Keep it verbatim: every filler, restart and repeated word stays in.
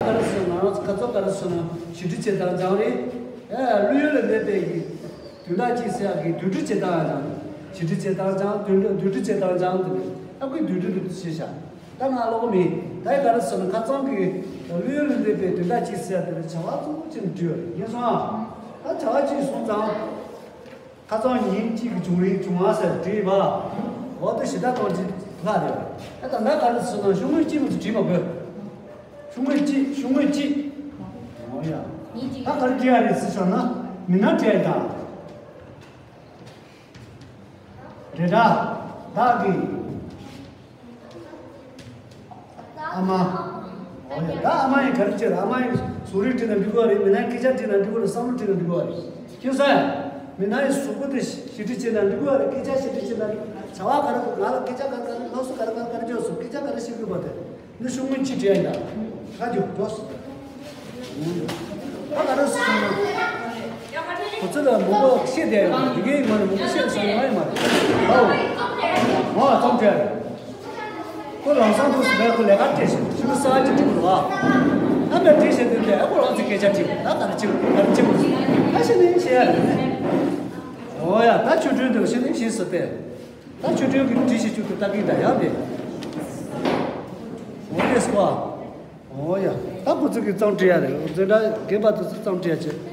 ག་རེ་ཟེར་ན་ང་རང་ཚོ་ཁ་ཚོན་ག་རེ་ཟེར་ན་ཞི་ཁྲི་བྱེད་སྟངས་སྦྱང་རེད། ཨེ་བློ་ཡུལ་ལ་གནས་པའི་གི་དོན་དག་ཅིག་ཟེར་ཡག་གི་སྡུད་སྒྲིག་བྱེད་སྟངས་སྦྱང་། ཞི་ཁྲི་བྱེད་སྟངས་སྦྱང་། སྡུད་སྒྲིག་བྱེད་སྟངས་སྦྱང་དེ་ནི་ཨ་ཁུའི་སྡུད་སྒྲིག་ལ་བྱེད་བྱ། ད་ང་ཀློག་གི་མིན། ད་ཡི་ག་རེ་ཟེར་ན་ཁ་ཚོན་གི་བློ་ཡུལ་ལ་གནས་པའི་དོན་དག་ཅིག་ཟེར་ཡག་དེ་ལ་བྱ་བ་གཙོ་བོ་ཅིག་འབྲི་བ་རེད། ཡིན་སོང་ཨ། ད་བྱ་བ་ཅིག་སོང་ཙང་། ཁ་སང་ཉིན་གཅིག་གི་བྱུང་རིམ་བྱུང་བ་ཟེར་བྲིས་པ། འོ་དེ་ཞེ་དྲག་གཏོང་ཅི་ལྷག་རེད། ཨ་ད་ང་ག་རེ་ཟེར་ན་ཤོག་ངོས་གཅིག་མ་ཟེར་བྲིས་མ་དགོས། ཤོག་ངོས་གཅིག་ཤོག་ངོས་གཅིག་འོ་ཡ། ད་ག་རེ་བྲིས་ཡ་རེད་ཟེར་བྱུང་ན་མི་སྣ་བྲིས་ཡ་ད། རེད་ད། བདག་གི་ཨ་མ། འོ་ཡ། ད་ཨ་མ་ཡིས་ག་རེ་བྱེད། ཨ་མ་ཡིས་གཟུགས་རིས་བྲིས་ན་འགྲིག་གི་རེད། མི་སྣའི་སྐད་ཆ་བྲིས་ན་འགྲིག་གི་རེད། བསམ་བློ་བྲིས་ན་འགྲིག་གི་རེད། ཁྱེད་ཚོས་མི་སྣ་ཡི་གཟུགས་པོ་དེ་ཞིབ་འབྲི་བྱེད་ན་འགྲིག་གི་རེད། སྐད་ཆ་ཞིབ་འབྲི་བྱེད་ན་འགྲིག་བྱ་བ་ག་རེ། ང་ལ་སྐད་ཆ་ག་རེ་ག་རེ། སློབ་གསོ་ག་རེ་ག་རེ་ག་རེ་བྱས་སོང་། སྐད་ཆ་ག་རེ་བཤད་དགོས་པ་དེ་འདི་ཤོག་ངོས་གཅིག་བྲིས་ཡ་ཡིན་ད། ཁ་རྒྱུག་འགྲོ་སོང་། ད་ག་རེ་སོང་ན། ཁོ་ཚོ་ལ་མང་པོ་བཤད་བསྡད་ཡོད་རེད། དེ་གའི་ངོས་ནས་མང་པོ་བཤད་སོང་ཡོང་ཡ་མ་རེད། ཨའོ། ཨོ་ཙམ་བྲིས་ཡ་རེད། ཁོ་ལམ་སང་འདུག་སེ་བས་ཁོ་ལས་ཀ་སྤྲད་ཤག་ཤུགས་གསར་ཅིག་སྤྲད་འདུག་ཨ། ཨ་མས་བྲིས་བཞག་དུས་དེ་ཨ་ཁོ་རང་ཚོའི་སྐད་ཆ་དྲིས། ད་ག་རེ་བྱེད་དགོས། ག་རེ་བྱེད་དགོས། ཨ་ཤེས་ནས་བཤད་ཡ་རེད། ཨོ་ཡ། ད་ཆོས་སྒྲོན་དེ་ལ་ཤེས་ནས་བཤད་ཟེར་ཏེ། ད་ཆོས་སྒྲོན་གྱིས་བྲིས་བཞག་རྒྱུ་དེ་ལྟ་གི་འདྲ་ཡང་དེ། ཨོ་ཡེ་སི་ཀོ། ཨོ་ཡ། ད་ཁོ་ཚོ་གིས་ཙམ་བྲིས་ཡ་རེད། འཛིན་གྲྭ་རྒན་པ་དེ་ཚོས་ཙམ་བྲིས་ཡ་བྱེད།